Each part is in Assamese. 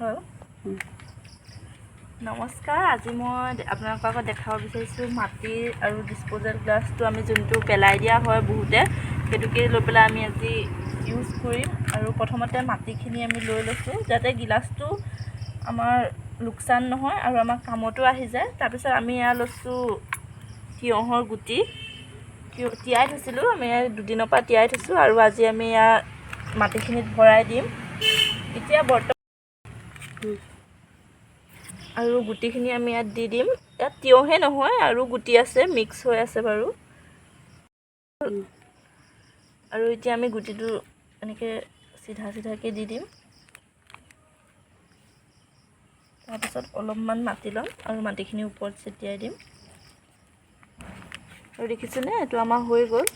হয়। নমস্কাৰ, আজি মই আপোনালোকৰ আগত দেখাব বিচাৰিছোঁ মাটিৰ আৰু ডিছপ'জেল গ্লাছটো আমি যোনটো পেলাই দিয়া হয় বহুতে, সেইটোকে লৈ পেলাই আমি আজি ইউজ কৰিম। আৰু প্ৰথমতে মাটিখিনি আমি লৈ লৈছোঁ যাতে গিলাচটো আমাৰ লোকচান নহয় আৰু আমাৰ কামতো আহি যায়। তাৰপিছত আমি এয়া লৈছোঁ তিয়ঁহৰ গুটি, তিয়াই থৈছিলোঁ আমি দুদিনৰ পৰা তিয়াই থৈছোঁ আৰু আজি আমি এয়া মাটিখিনিত ভৰাই দিম। এতিয়া বৰ্তমান আৰু গুটিখিনি আমি ইয়াত দি দিম। ইয়াত তিয়ঁহে নহয় আৰু গুটি আছে, মিক্স হৈ আছে বাৰু। আৰু এতিয়া আমি গুটিটো এনেকৈ চিধা চিধাকৈ দি দিম। তাৰপিছত অলপমান মাটি ল'ম আৰু মাটিখিনি ওপৰত ছটিয়াই দিম। আৰু দেখিছেনে, এইটো আমাৰ হৈ গ'ল।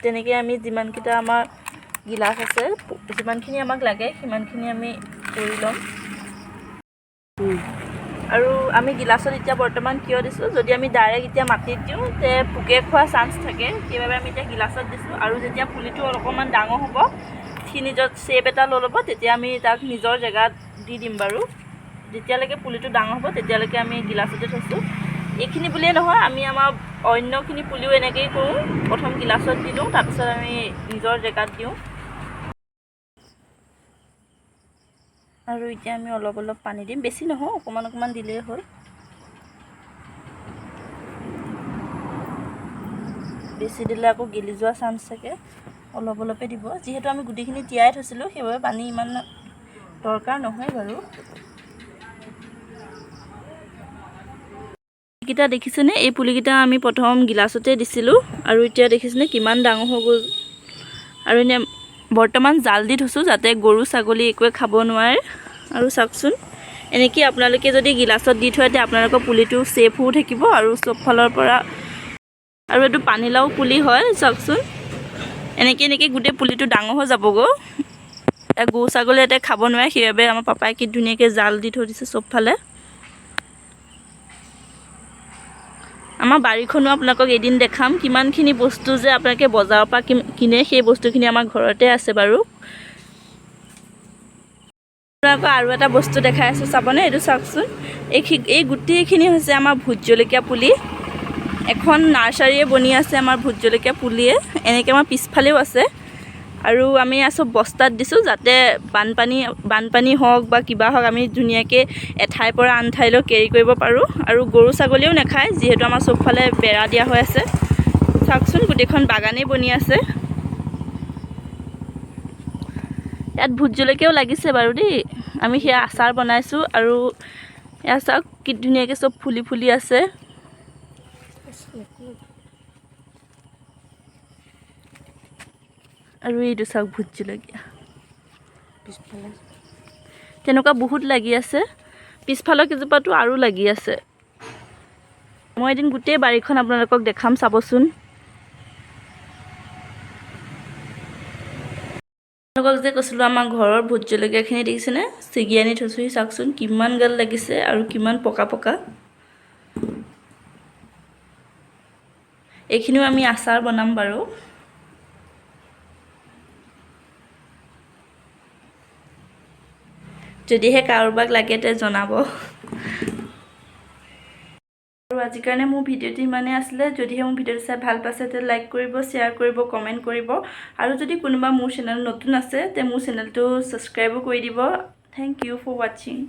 তেনেকৈ আমি যিমানকেইটা আমাৰ গিলাচ আছে, যিমানখিনি আমাক লাগে সিমানখিনি আমি কৰি ল'ম। আৰু আমি গিলাচত এতিয়া বৰ্তমান কিয় দিছোঁ, যদি আমি ডাইৰেক্ট এতিয়া মাটিত দিওঁ তে পোকে খোৱা চান্স থাকে, সেইবাবে আমি এতিয়া গিলাচত দিছোঁ। আৰু যেতিয়া পুলিটো অকণমান ডাঙৰ হ'ব, সি নিজৰ শ্বেপ এটা লৈ ল'ব, তেতিয়া আমি তাক নিজৰ জেগাত দি দিম বাৰু। যেতিয়ালৈকে পুলিটো ডাঙৰ হ'ব তেতিয়ালৈকে আমি গিলাচতে থৈছোঁ। এইখিনি বুলিয়ে নহয়, আমি আমাৰ অন্যখিনি পুলিও এনেকৈয়ে কৰোঁ। প্ৰথম গিলাচত দি দিওঁ, তাৰপিছত আমি নিজৰ জেগাত দিওঁ। আৰু এতিয়া আমি অলপ অলপ পানী দিম, বেছি নহয়, অকণমান অকণমান দিলেই হ'ল। বেছি দিলে আকৌ গেলি যোৱা চান্স থাকে, অলপ অলপে দিব। যিহেতু আমি গোটেইখিনি তিয়াই থৈছিলোঁ, সেইবাবে পানী ইমান দৰকাৰ নহয় বাৰু। এইকেইটা দেখিছেনে, এই পুলিকেইটা আমি প্ৰথম গিলাচতে দিছিলোঁ আৰু এতিয়া দেখিছেনে কিমান ডাঙৰ হৈ গ'ল। আৰু এনে বৰ্তমান জাল দি থৈছোঁ যাতে গৰু ছাগলী একোৱে খাব নোৱাৰে। আৰু চাওকচোন, এনেকৈ আপোনালোকে যদি গিলাচত দি থয় তেতিয়া আপোনালোকৰ পুলিটো ছেফ হৈ থাকিব আৰু চব ফালৰ পৰা। আৰু এইটো পানীলাও পুলি হয়, চাওকচোন এনেকৈ এনেকৈ গোটেই পুলিটো ডাঙৰ হৈ যাবগৈ। গৰু ছাগলী ইয়াতে খাব নোৱাৰে, সেইবাবে আমাৰ পাপাই কি ধুনীয়াকৈ জাল দি থৈ দিছে চবফালে। আমাৰ বাৰীখনো আপোনালোকক এদিন দেখাম, কিমানখিনি বস্তু যে আপোনালোকে বজাৰৰ পৰা কিনে সেই বস্তুখিনি আমাৰ ঘৰতে আছে বাৰু। আপোনালোকক আৰু এটা বস্তু দেখাই আছোঁ, চাবনে? এইটো চাওকচোন, এই গোটেইখিনি হৈছে আমাৰ ভোট জলকীয়া পুলি। এখন নাৰ্চাৰীয়ে বনি আছে আমাৰ ভোট জলকীয়া পুলিয়ে। এনেকৈ আমাৰ পিছফালেও আছে। আৰু আমি চব বস্তাত দিছোঁ যাতে বানপানী হওক বা কিবা হওক আমি ধুনীয়াকৈ এঠাইৰ পৰা আন ঠাইলৈ কেৰি কৰিব পাৰোঁ। আৰু গৰু ছাগলীও নাখায়, যিহেতু আমাৰ চবফালে বেৰা দিয়া হৈ আছে। চাওকচোন, গোটেইখন বাগানেই বনি আছে। ইয়াত ভোট জলকীয়াও লাগিছে বাৰু দেই, আমি সেয়া আচাৰ বনাইছোঁ। আৰু এয়া চাওক কি ধুনীয়াকৈ চব ফুলি ফুলি আছে। আৰু এইটো চাওক ভোট জলকীয়া, তেনেকুৱা বহুত লাগি আছে। পিছফালৰ কেইজোপাতো আৰু লাগি আছে। মই এদিন গোটেই বাৰীখন আপোনালোকক দেখাম, চাবচোন। আপোনালোকক যে কৈছিলোঁ আমাৰ ঘৰৰ ভোট জলকীয়াখিনি দেখিছেনে, ছিগি আনি থৈছোঁহি। চাওকচোন কিমান গাল লাগিছে আৰু কিমান পকা পকা। এইখিনিও আমি আচাৰ বনাম বাৰু। যদিহে কাৰোবাক লাগে তে জনাব। আৰু আজিৰ কাৰণে মোৰ ভিডিঅ'টো ইমানেই আছিলে। যদিহে মোৰ ভিডিঅ'টো চাই ভাল পাইছে তে লাইক কৰিব, শ্বেয়াৰ কৰিব, কমেণ্ট কৰিব। আৰু যদি কোনোবা মোৰ চেনেল নতুন আছে তে মোৰ চেনেলটো ছাবস্ক্ৰাইবো কৰি দিব। Thank you for watching.